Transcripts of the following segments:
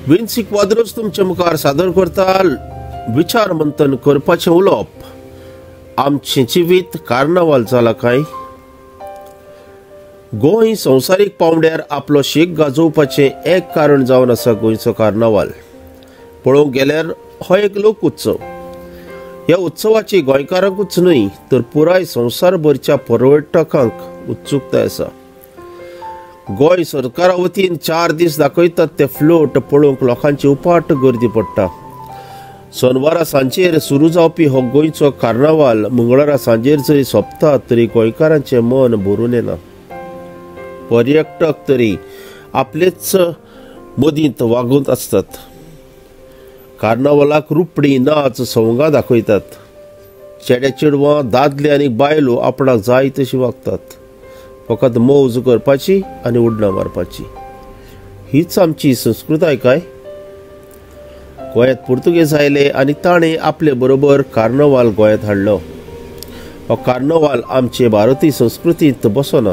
विन्सी क्वाद्रोस तुमचे मुखार सादर करता विचार मंथन करपाचें उलोवप. आमचें जिवीत कार्नावाल जाला काय? गोंय संवसारीक पावंड्यार आपलो शेक गाजोवपाचें एक कारण जावन आसा गोंयचो कार्नावाल. पळोवंक गेल्यार हो एक लोक उत्सव. ह्या उत्सवाची गोंयकारांकूच न्हय तर पुराय संवसारभरच्या पर्यटकांक उत्सुकताय आसा. गोंय सरकारा वतीन 4 दीस दाखयतात ते फ्लोट पळोवंक लोकांची उपाट गर्दी पडटा. सोनवारा सांजेर सुरू जावपी हो गोंयचो कार्नावाल मंगळारा सांजेर जरी सोंपता तरी गोंयकारांचें मन भरून येना. पर्यटक तरी आपलेच मदींत वागूंत आसतात. कार्नावालाक रुपडी नाच सवंगां दाखयतात. चेडे चेडवां दादले आनी बायलो आपणाक जाय तशी वागतात. फकत मौज करपाची आनी उडणां मारपाची हीच आमची संस्कृताय काय? गोंयांत पुर्तुगेज आयले आनी ताणें आपले बरोबर कार्नावाल गोंयांत हाडलो. हो कार्नावाल आमचे भारतीय संस्कृतींत बसना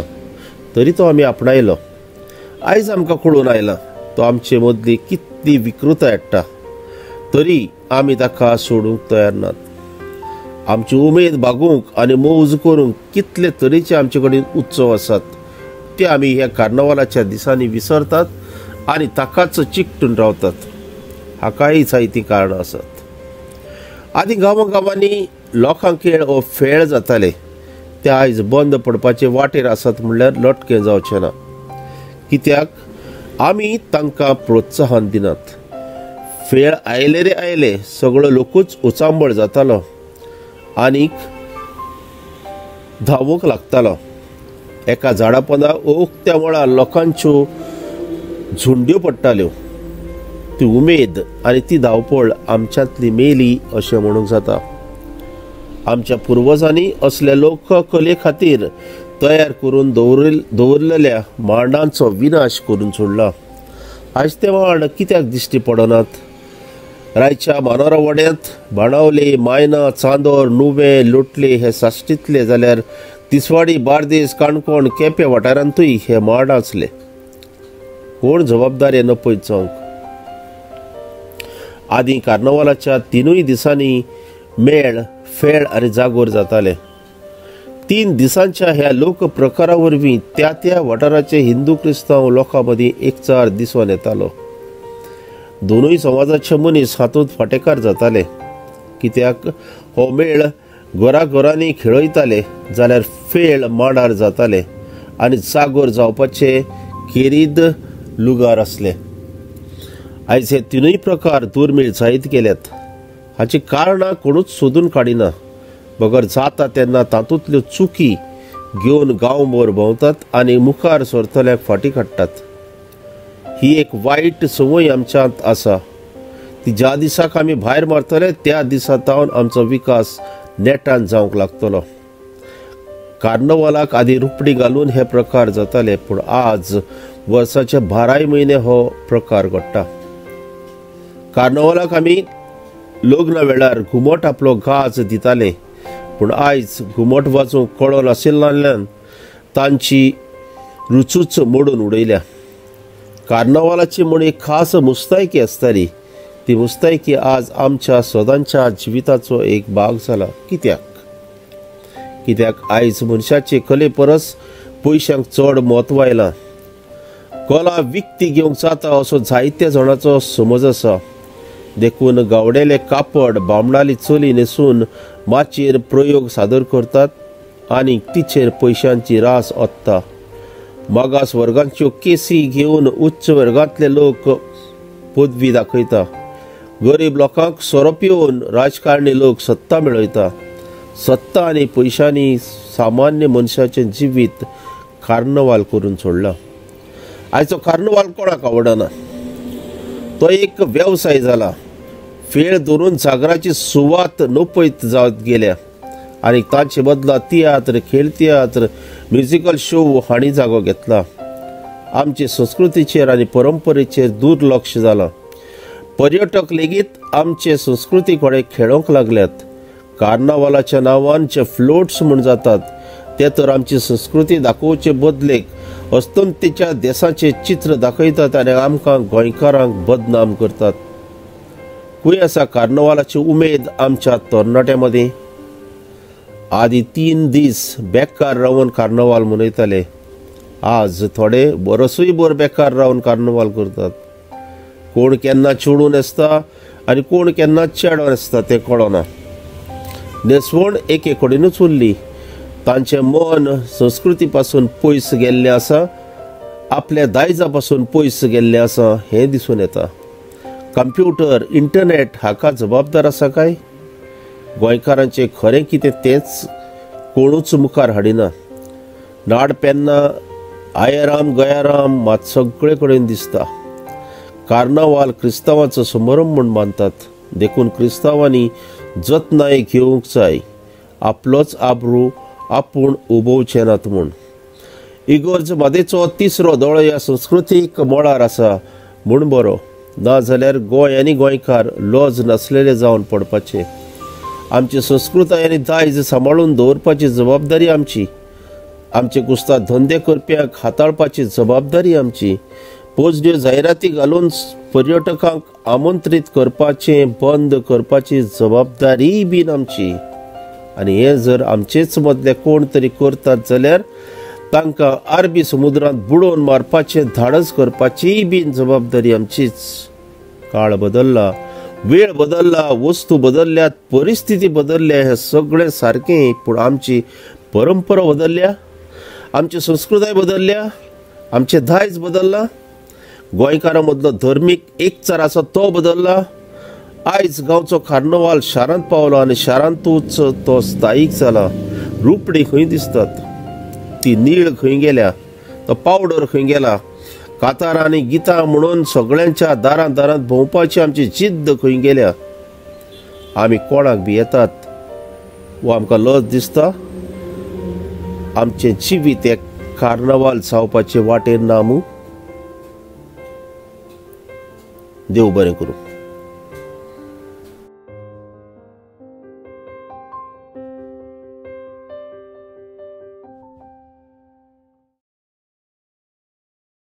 तरी तो आमी आपणायलो. आयज आमकां कळून आयला तो आमचे मदली कितली विकृताय हाडटा तरी आमी ताका सोडूंक तयार नात. आमची उमेद भागोवंक आनी मौज करूंक कितले तरेचे आमचे कडेन उत्सव आसात ते आमी ह्या कार्नावालाच्या दिसांनी विसरतात आनी ताकाच चिकटून रावतात. हाकाय जायतीं कारणां आसात. आदीं गांवां गांवांनी लोकांक खेळ हो फेळ जाताले ते आयज बंद पडपाचे वाटेर आसात म्हणल्यार लटकें जावचें ना. कित्याक आमी तांकां प्रोत्साहन दिनात. फेळ आयले रे आयले सगळो लोकूच उचांबळ जातालो आनीक धांवूंक लागतालो. एका झाडा पोंदा उक्त्या मळार लोकांच्यो झुंड्यो पडटाल्यो. ती उमेद आनी ती धांवपळ आमच्यांतली मेली अशें म्हणूंक जाता. आमच्या पुर्वजांनी असल्या लोककले खातीर तयार करून दवरलेल्या मांडांचो विनाश करून सोडला. आयज ते मांड कित्याक दिश्टी पडनात? रायच्या मानोरा वाड्यांत बाणावले, मायना, चांदोर, नुवें, लोटले हे साश्टींतले जाल्यार तिसवाडी, बार्देस, काणकोण, केपें वाठारांतूय हे मांड आसले. कोण जबाबदार हे नपयत जावंक? आदीं कार्नावालाच्या 3 दिसांनी मेळ, फेळ आनी जागोर जाताले. 3 दिसांच्या ह्या लोक प्रकारा वरवीं त्या त्या वाठाराचे हिंदू क्रिस्तांव लोकां मदीं एकचार दिसून येतालो. दोनूय समाजाचे मनीस हातूंत फांटेकार जाताले. कित्याक हो मेळ घरा घरांनी खेळयताले जाल्यार फेळ मांडार जाताले आनी जागोर जावपाचे खेरीद लुगार आसले. आयज हे 3 प्रकार दुर्मीळ जायत गेल्यात. हाची कारणां कोणूच सोदून काडिना. बगर जाता तेन्ना तातूंतल्यो चुकी घेवन गांवभर भोंवतात आनी मुखार सरतल्याक फाटीं काडटात. ही एक वायट संवय आमच्यांत आसा. ती ज्या दिसाक आमी भायर मारतले त्या दिसा तावन आमचो विकास नेटान जावंक लागतलो. कार्नावालाक आदीं रुपडी घालून हे प्रकार जाताले पूण आज वर्साचे 12 म्हयने हो प्रकार घडटा. कार्नावालाक आमी लग्ना वेळार घुमट आपलो गाज दिताले पूण आयज घुमट वाजोवंक कळो नाशिल्ल्यान तांची रुचूच मोडून उडयल्या. कार्नावालाची म्हूण एक खास मुस्तायकी आसताली. ती मुस्तायकी आज आमच्या सदांच्या जिविताचो एक भाग जाला. कित्याक? कित्याक आयज मनशाचे कले परस पयशांक चड म्हत्व आयलां. कला विकती घेवंक जाता असो जायत्या जाणांचो समज आसा. देखून गावडेले कापड बामणाली चली न्हेसून माचयेर प्रयोग सादर करतात आनी तिचेर पयशांची रास ओत्ता. मागास वर्गांच्यो केसी घेवन उच्च वर्गांतले लोक पदवी दाखयता. गरीब लोकांक सोरो पिवन राजकारणी लोक सत्ता मेळयता. सत्ता आनी पयशांनी सामान्य मनशाचें जिवीत कार्नावाल करून सोडलां. आयचो कार्नावाल कोणाक आवडना. तो एक वेवसाय जाला. फेळ धरून जागराची सुवात नपयत जावत गेल्या आनी तांचे बदला तियात्र, खेळ तियात्र, म्युजिकल शो हांणी जागो घेतला. आमचे संस्कृतीचेर आनी परंपरेचेर दुर्लक्ष जालां. पर्यटक लेगीत आमचे संस्कृती कडेन खेळोंक लागल्यात. कार्नावालाच्या नांवान जे फ्लोट्स म्हूण जातात ते तर आमची संस्कृती दाखोवचे बदलेक अस्तंतेच्या देशाचें चित्र दाखयतात आनी आमकां गोंयकारांक बदनाम करतात. खंय आसा कार्नवालाची उमेद आमच्या तरणाट्यां मदीं? आदी 3 दीस बेकार रावन कार्नवाल मनयताले, आज थोडे बरसूय भर बेकार रावन कार्नवाल करतात. कोण केन्ना चेडून आसता आनी कोण केन्ना चेडोन आसता तें कळना. न्हेसवण एके कडेनूच उरली. तांचें मन संस्कृती पासून पयस गेल्लें आसा, आपल्या दायजा पासून पयस गेल्लें आसा हें दिसून येता. कंप्युटर, इंटरनेट हाका जबाबदार आसा काय? गोंयकारांचें खरें कितें तेंच कोणूच मुखार हाडिना. नाड पेन्ना आयराम गयाराम मात सगळे कडेन दिसता. कार्नावाल क्रिस्तांवाचो समारंभ म्हूण मानतात, देखून क्रिस्तांवांनी जतनाय घेवंक जाय, आपलोच आब्रू आपूण उबोवचे नात म्हूण. इगर्ज मादेचो तिसरो दोळो ह्या संस्कृतीक मळार आसा म्हूण बरो, नाजाल्यार गोंय आनी गोंयकार लज नासलेले जावन पडपाचे. आमची संस्कृताय आनी दायज सांबाळून दवरपाची जबाबदारी आमची. आमचे कुस्ताद धंदे करप्यांक हाताळपाची जबाबदारी आमची. पोजड्यो जायराती घालून पर्यटकांक आमंत्रीत करपाचें बंद करपाची जबाबदारीय बीन आमची. आनी हें जर आमचेच मदले कोण तरी करतात जाल्यार तांकां अरबी समुद्रांत बुडोवन मारपाचें धाडस करपाचीय बीन जबाबदारी आमचीच. काळ बदल्ला, वेळ बदल्ला, वस्तू बदल्ल्यात, परिस्थिती बदल्ल्या, हें सगळें सारकें, पूण आमची परंपरा बदल्ल्या, आमची संस्कृताय बदल्ल्या, आमचें दायज बदल्लां, गोंयकारां मदलो धर्मीक एकचार आसा तो बदल्ला. आयज गांवचो कार्नवाल शारांत पावलो आनी शारांतूच तो स्थायीक जाला. रुपडी खंय दिसतात, ती नीळ खंय गेल्या, तो पावडर खंय गेला, कातारां आनी गितां म्हणून सगळ्यांच्या दारां दारांत भोंवपाची आमची जिद्द खंय गेल्या. आमी कोणाक भियेतात वो आमकां लज दिसता? आमचें जिवीत एक कार्नवाल जावपाचे वाटेर ना मूं? देव बरें करूं.